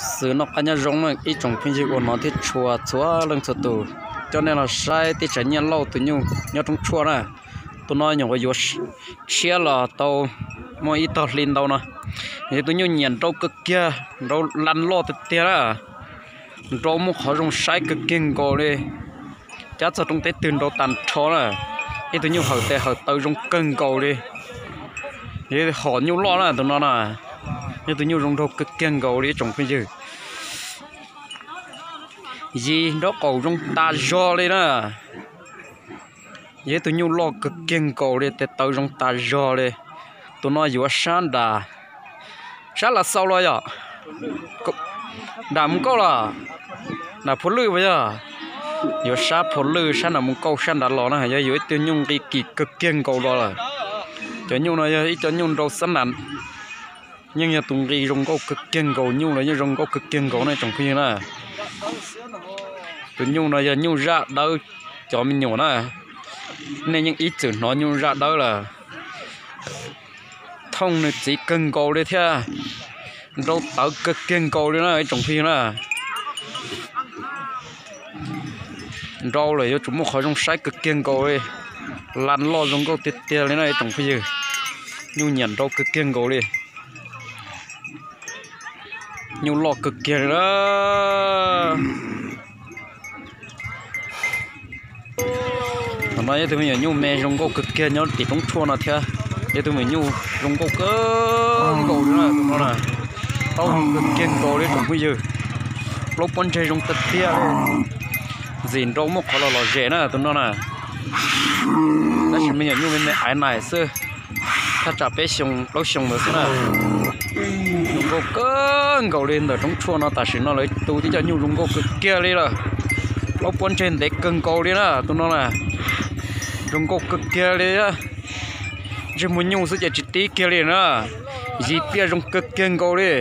Xwb noj qab nyob zoo na ib tsoom phooj ywg uas hnov thiab tshua txhua leej txhua tus, coj nej los saib teb chaws Nyiaj Lauj tus nyuj nyob roob tshuaj na. Tus no nyuam qhuav yuav tshiab los tau muaj ib tog hli ntau no. Yog tus nyuj nyiam nrau kawg kiag, nrau laj loj tiag tiag na. Nrau muaj qhov zoo saib kawg kiag nkaus li. Cab txog roob teb twg nrau tag nrho na. Ib tug nyuj hawm tes hawm taw zoo kawg nkaus li. Yog hom nyuj loj na tus no na. Yog tus nyuj zoo nraug kawg kiag nkaus li ib tsoom phooj ywg. Yig nraub qaum zoo tas zog li na. Yog ib tug nyuj loj kawg kiag nkaus li, tes taw zoo tas zog li. Tus no yuav sab nram, sab Lav Xaus los yog nram Mus Kauj los, nram Phua Lwj puas yog? Yuav sab Phua Lwj sab nram Mus Kauj sab nrad los na, yog yuav ib tug nyuj nqi kim kawg kiag nkaus los lawm. Cov nyuj no yog ib cov nyuj nrau xab nas, yeej yog tus nqi zoo nkauj kawg kiag nkaus, nyuj los yeej zoo nkauj kawg kiag nkaus na tsoom phooj ywg na. Tus nyuj no yog nyuj zaj dawb, cov me nyuam na, nej yeej ib txwm hnov nyuj zaj dawb lawm. Thooj nws txiv kawg nkaus li thiab, nrau tawv kawg kiag nkaus li na ib tsoom phooj ywg na. Nrau lawm yuav tsum muaj qhov zoo saib kawg kiag nkaus li, laj loj zoo nkauj tiag tiag li na ib tsoom phooj ywg. Nyuj nyiam nrau kawg kiag nkaus li. Nyuj loj kawg kiag li na. Thaum no yog tus me nyuam nyuj me zoo nkauj kawg kiag nyob tim roob tshuaj no thiab. Yog tus me nyuam nyuj zoo nkauj kawg nkaus li na tus no na. Taub zoo kawg kiag nkaus li tsoom phooj ywg. Plaub pob ntseg zoo tiag tiag li. Ntxim nrau muaj qhov los lom zem na tus no na. Tab sis me nyuam nyuj me me aiv nais xwb, thaj tsam peb xyoo plaub xyoo ntawd xwb na. Zoo nkauj kawg nkaus li ntawm roob tshuaj no tam sim no lawv tu tib co nyuj zoo nkauj kawg kiag li lawm. Plaub pob ntseg ntev kawg nkaus li na tus no na. Zoo nkauj kawg kiag li. Ntsej muag nyuj xwb ces tsis tib kiag li na. Yig piaj zoo kawg kiag nkaus li.